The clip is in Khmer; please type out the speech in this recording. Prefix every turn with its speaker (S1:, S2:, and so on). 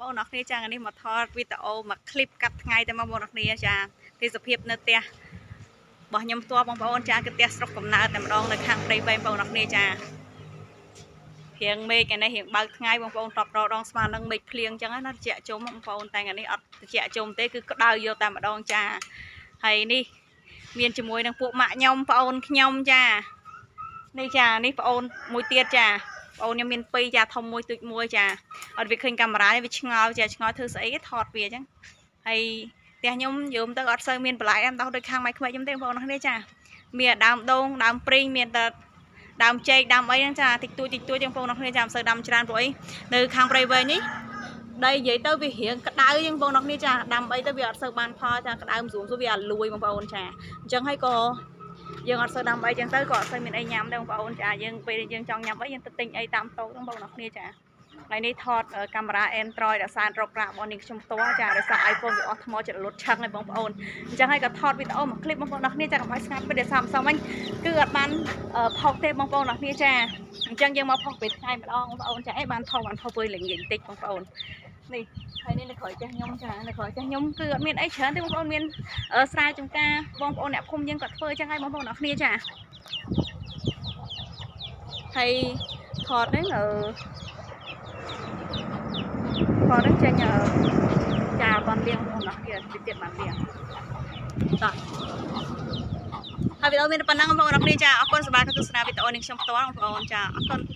S1: ប្អូនអរគ្នាចាថ្ងៃនេះមកថតវីដេអូមកคลิปកាត់ថ្ងៃតែមកបងប្អូនអរគ្នាចាទេសភាពនៅផ្ទះរបស់ខ្ញុំផ្ទាល់បងប្អូនចាគឺផ្ទះស្រុកកំណើតតែម្ដងនៅខាងព្រៃវែងបងប្អូនអរគ្នាចារៀងមេឃថ្ងៃនេះរៀងបើកថ្ងៃបងប្អូនតបរដងស្មើនឹងមេឃភ្លៀងអញ្ចឹងណាត្រជាក់ជុំបងប្អូនតែថ្ងៃនេះអត់ត្រជាក់ជុំទេគឺក្តៅយកតែម្ដងចាហើយនេះមានជាមួយនឹងពួកម៉ាក់ខ្ញុំប្អូនខ្ញុំចានេះចានេះប្អូនមួយទៀតចាប្អូនខ្ញុំមានពីរចាធំមួយទូចមួយចាអត់វាឃើញកាមេរ៉ាវាឆ្ងល់ចាឆ្ងល់ធ្វើស្អីគេថតវាអញ្ចឹងហើយផ្ទះខ្ញុំយមទៅអត់សូវមានបន្លែដាំដោះដូចខាងម៉ែក្មេកខ្ញុំទេបងប្អូនគ្នាចាមានដើមដូងដើមព្រីងមានតែដើមចេកដើមអីហ្នឹងចាតិចតួចតិចតួចបងប្អូនគ្នាចាមិនសូវដាំច្រើនព្រោះអីនៅខាងព្រៃវែងនេះដីនិយាយទៅវារៀងក្តៅជាងបងប្អូនគ្នាចាដាំអីទៅវាអត់សូវបានផលចាក្តៅមិនស្រួលវាអត់លួយបងប្អូនចាអញ្ចឹងហើយក៏យើងអត់សូវដាំអីចឹងទៅក៏អត់សូវមានអីញ៉ាំដែរបងប្អូនចាយើងពេលយើងចង់ញ៉ាំអីយើងទៅទិញអីតាមតូបហ្នឹងបងប្អូនគ្នាចាថ្ងៃនេះថតកាមេរ៉ា Android ដែលសានរកប្រាក់របស់នាងខ្ញុំផ្ទាល់ចាដោយសារ iPhone វាអស់ថ្មចិត្តលុតឆឹងហើយបងប្អូនអញ្ចឹងហើយក៏ថតវីដេអូមួយคลิปបងប្អូនគ្នាចាកុំឲ្យស្ងាត់ពេកដោយសារម្សិលមិញគឺអត់បានផុសទេបងប្អូនគ្នាចាអញ្ចឹងយើងមកផុសពេលថ្ងៃម្ដងបងប្អូនចាអីបានផុសបានផុសពេលល្ងាចបន្តិចបងប្អូននេះហើយនេះនៅក្រោយផ្ទះខ្ញុំចានៅក្រោយផ្ទះខ្ញុំគឺអត់មានអីច្រើនទេបងប្អូនមានស្រែចម្ការបងប្អូនអ្នកភូមិយើងក៏ធ្វើចឹងហើយបងប្អូនអ្នកគ្នាចាហើយថតហ្នឹងអឺថតហ្នឹងចេញចាបានលៀងបងប្អូនអ្នកគ្នាទៀតបានលៀងតោះហើយវីដេអូមានប៉ុណ្ណឹងបងប្អូនអ្នកគ្នាចាអរគុណសម្រាប់ការទស្សនាវីដេអូនេះខ្ញុំផ្ទាល់បងប្អូនចាអរគុណ។